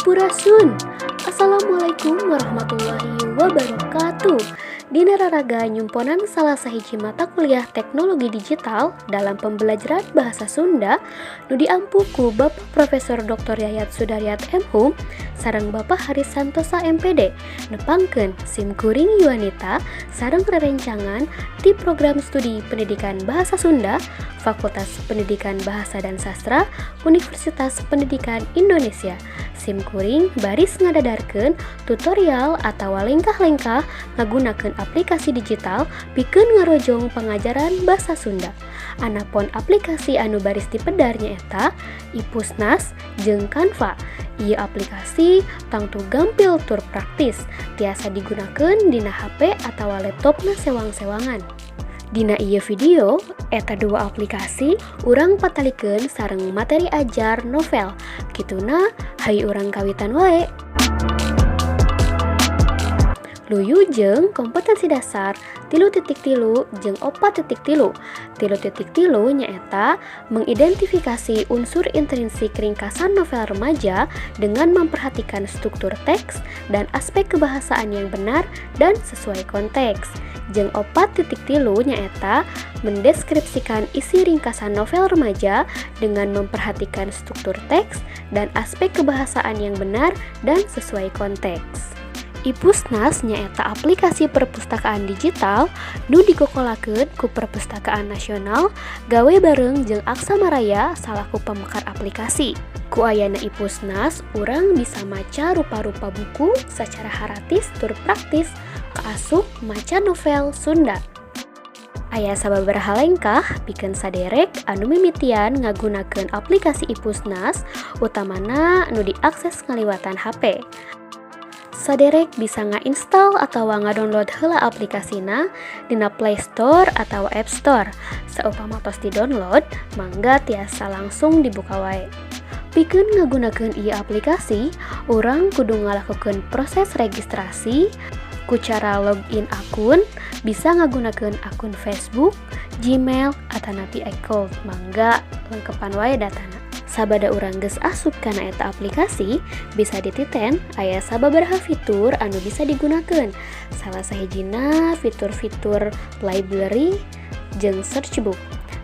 Sampurasun. Assalamualaikum warahmatullahi wabarakatuh. Dina raraga nyumponan salah sahiji mata kuliah teknologi digital dalam pembelajaran bahasa Sunda nu diampu ku Bapak Profesor Dr. Yayat Sudaryat M.Hum sareng Bapak Haris Santosa M.Pd, nepangkeun sim kuring Yuanita sareng rerencangan di program studi Pendidikan Bahasa Sunda, Fakultas Pendidikan Bahasa dan Sastra, Universitas Pendidikan Indonesia. Sim kuring baris ngadadarkeun tutorial atau lengkah-lengkah ngagunakeun aplikasi digital pikeun ngarojong pengajaran bahasa Sunda. Anapun aplikasi anu baris dipedar nyaeta Ipusnas jeung Canva. Ieu aplikasi tangtu gampil tur praktis, tiasa digunakeun dina HP atawa laptopna sewang-sewangan. Dina ieu video, eta dua aplikasi urang patalikeun sareng materi ajar novel. Kituna, hayu urang kawitan wae. Luyu jeung kompetensi dasar 3.3 jeung 4.3. 3.3 nyaeta mengidentifikasi unsur intrinsik ringkasan novel remaja dengan memperhatikan struktur teks dan aspek kebahasaan yang benar dan sesuai konteks. Jeung 4.3 nyaeta mendeskripsikan isi ringkasan novel remaja dengan memperhatikan struktur teks dan aspek kebahasaan yang benar dan sesuai konteks. Ipusnas nyaeta aplikasi perpustakaan digital nu dikokolakeun ku Perpustakaan Nasional gawe bareng jeung Aksamaraya salaku pemekar aplikasi. Ku ayana Ipusnas, urang bisa maca rupa-rupa buku secara haratis tur praktis, kaasup maca novel Sunda. Aya sababaraha lengkah pikeun saderek anu mimitian ngagunakeun aplikasi Ipusnas, utamana nu diakses ngaliwatan HP. Saderek bisa ngainstal atawa ngadownload heula aplikasina dina Play Store atawa App Store. Saupama tos di-download, mangga tiasa langsung dibuka wae. Pikeun ngagunakeun ieu aplikasi, urang kudu ngalakukeun proses registrasi ku cara login akun, bisa ngagunakeun akun Facebook, Gmail, atanapi iCloud. Mangga lengkepan wae datana. Sabada urang geus asup kana eta aplikasi, bisa dititen aya sababaraha fitur anu bisa digunakeun. Salah sahijina fitur-fitur library jeung search book.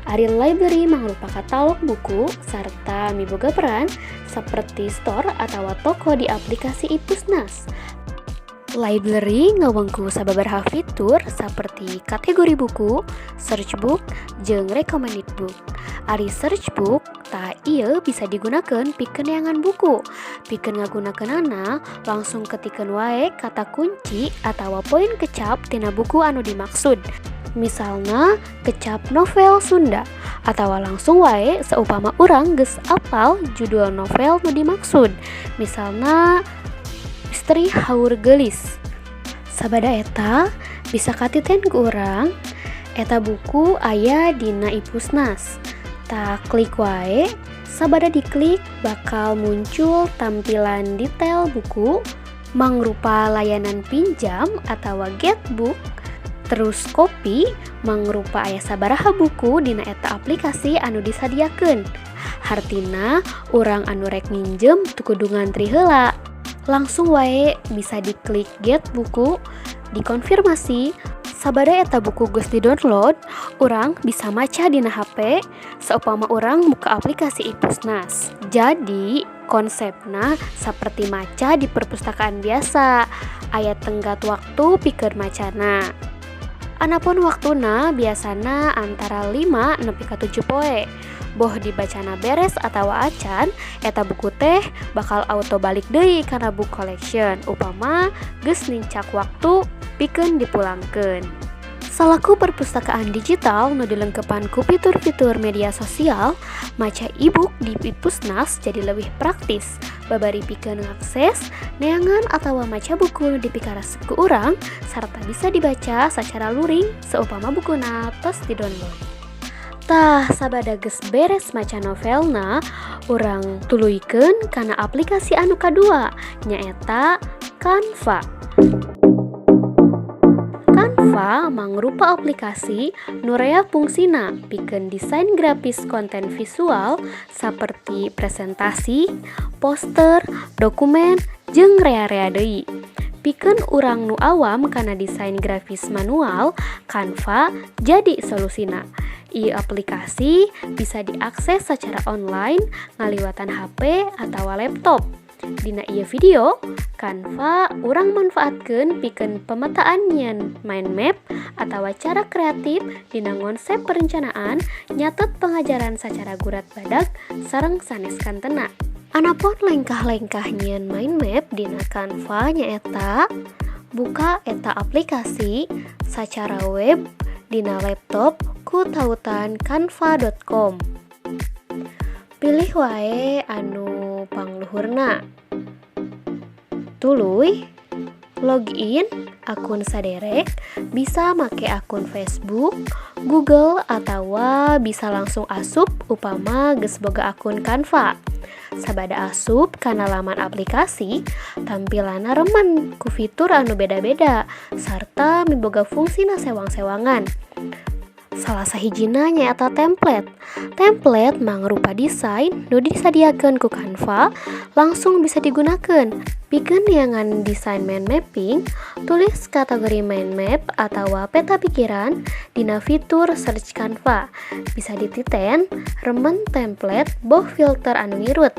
Ari library mangrupa katalog buku sarta miboga peran saperti store atawa toko di aplikasi Ipusnas. Library ngawengku sababaraha fitur saperti kategori buku, search book, jeung recommended book. Ari search book, tah ieu bisa digunakeun pikeun neangan buku. Pikeun ngagunakeunana, langsung ketikeun wae kata kunci atawa poin kecap tina buku anu dimaksud. Misalna kecap novel Sunda atawa langsung wae saupama urang geus apal judul novel nu dimaksud. Misalna Misteri Haur Geulis. Sabada eta bisa katiten ku urang eta buku aya dina Ipusnas. Tah, klik wae. Sabada diklik, bakal muncul tampilan detail buku mangrupa layanan pinjam atau get book, terus copy mangrupa aya sabaraha buku dina eta aplikasi anu disadiakeun. Hartina urang anu rek minjem teu kudu ngantri heula, langsung wae bisa diklik get buku, dikonfirmasi. Sabada eta buku geus di-download, urang bisa maca dina HP saupama urang muka aplikasi Ipusnas. Jadi konsepna seperti maca di perpustakaan biasa, aya tenggat waktu pikeun macana. Anapun waktuna biasana antara 5 nepi ka 7 poe. Boh dibacana beres atawa acan, eta buku teh bakal auto balik deui kana book collection upama geus nincak waktu pikeun dipulangkeun. Salaku perpustakaan digital nu dilengkepan ku fitur-fitur media sosial, maca e-book di Ipusnas jadi lebih praktis. Babari pikeun ngakses, neangan atawa maca buku nu dipikaresep ku urang sarta bisa dibaca secara luring saupama bukuna tos di-download. Tah, sabada geus beres maca novelna, urang tuluykeun kana aplikasi anu kadua, nyaeta Canva. Canva Canva mangrupa aplikasi nu rea fungsina pikeun desain grafis konten visual saperti presentasi, poster, dokumen, jeung rea-rea deui. Pikeun urang nu awam kana desain grafis manual, Canva jadi solusina. Ieu aplikasi bisa diakses secara online ngaliwatan HP atawa laptop. Dina ieu video, Canva urang manfaatkeun pikeun pemetaan nyieun mind map atawa cara kreatif dina ngonsep perencanaan nyatet pengajaran sacara gurat badag sareng sanes kantena. Anapun lengkah-lengkah nyieun mind map dina Canva nyaeta buka eta aplikasi sacara web dina laptop ku tautan canva.com. Pilih wae anu pangluhurna. Tuluy login akun saderek, bisa make akun Facebook, Google, atawa bisa langsung asup upama geus boga akun Canva. Sabada asup kana laman aplikasi, tampilanna remen ku fitur anu beda-beda sarta miboga fungsina sewang-sewangan. Salah sahijina nyaeta template. Template mangrupa desain nu disadiakeun ku Canva langsung bisa digunakeun. Pikeun neangan desain mind mapping, tulis kategori mind map atawa peta pikiran dina fitur search Canva. Bisa dititen remen template boh filter anu ngirut.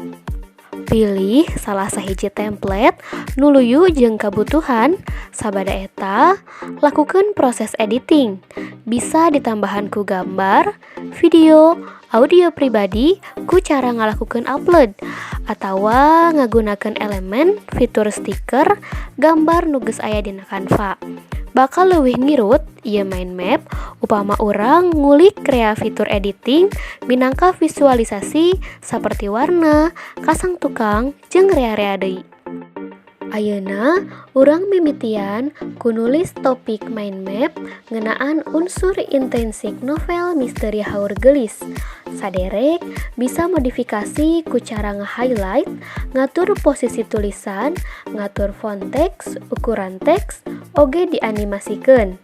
Pilih salah sahiji template nu luyu jeung kabutuhan, sabada eta lakukeun proses editing. Bisa ditambahan ku gambar, video, audio pribadi ku cara ngalakukeun upload atawa ngagunakeun elemen fitur stiker gambar nu geus aya dina Canva. Bakal leuwih ngirut ieu mind map upama urang ngulik rea fitur editing minangka visualisasi saperti warna, kasang tukang, jeung rea-rea deui. Ayeuna urang mimitian ku nulis topik mind map ngeunaan unsur intrinsik novel Misteri Haur Geulis. Saderek bisa modifikasi ku cara nge-highlight, ngatur posisi tulisan, ngatur font teks, ukuran teks, oge dianimasikeun.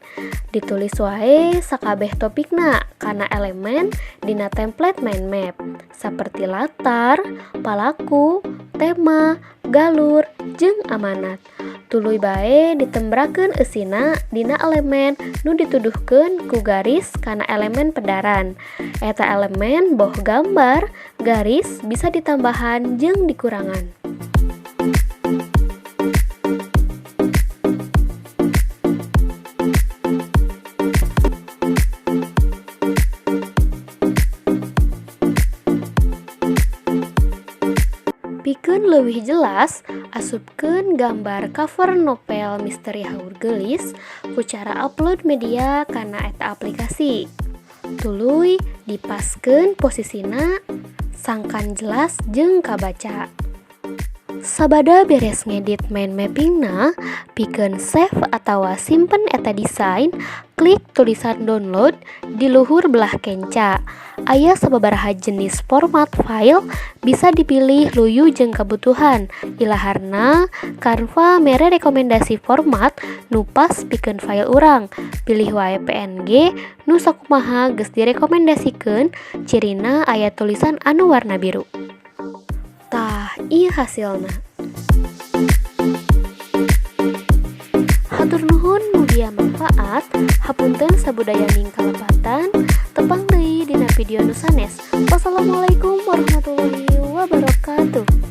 Ditulis wae sakabeh topikna kana elemen dina template mind map saperti latar, palaku, tema, galur, jeung amanat. Tuluy bae ditembrakeun eusina dina elemen nu dituduhkeun ku garis kana elemen pedaran. Eta elemen boh gambar, garis bisa ditambahan jeung dikurangan. Pikeun leuwih jelas, asupkeun gambar cover novel Misteri Haur Geulis ku cara upload media kana eta aplikasi. Tuluy dipaskeun posisina sangkan jelas jeung kabaca. Sabada beres ngedit mind mappingna, pikeun save atawa simpen eta desain, klik tulisan download di luhur belah kenca. Aya sababaraha jenis format file bisa dipilih luyu jeung kabutuhan. Ilaharna Canva mere rekomendasi format nu pas pikeun file urang. Pilih wae PNG nu sakumaha geus direkomendasikeun, cirina aya tulisan anu warna biru. Tah, ieu hasilna. Hatur nuhun mugia manfaat, hapunten sabudayaning kalepatan, tepang deui dina video nu sanes. Wassalamualaikum warahmatullahi wabarakatuh.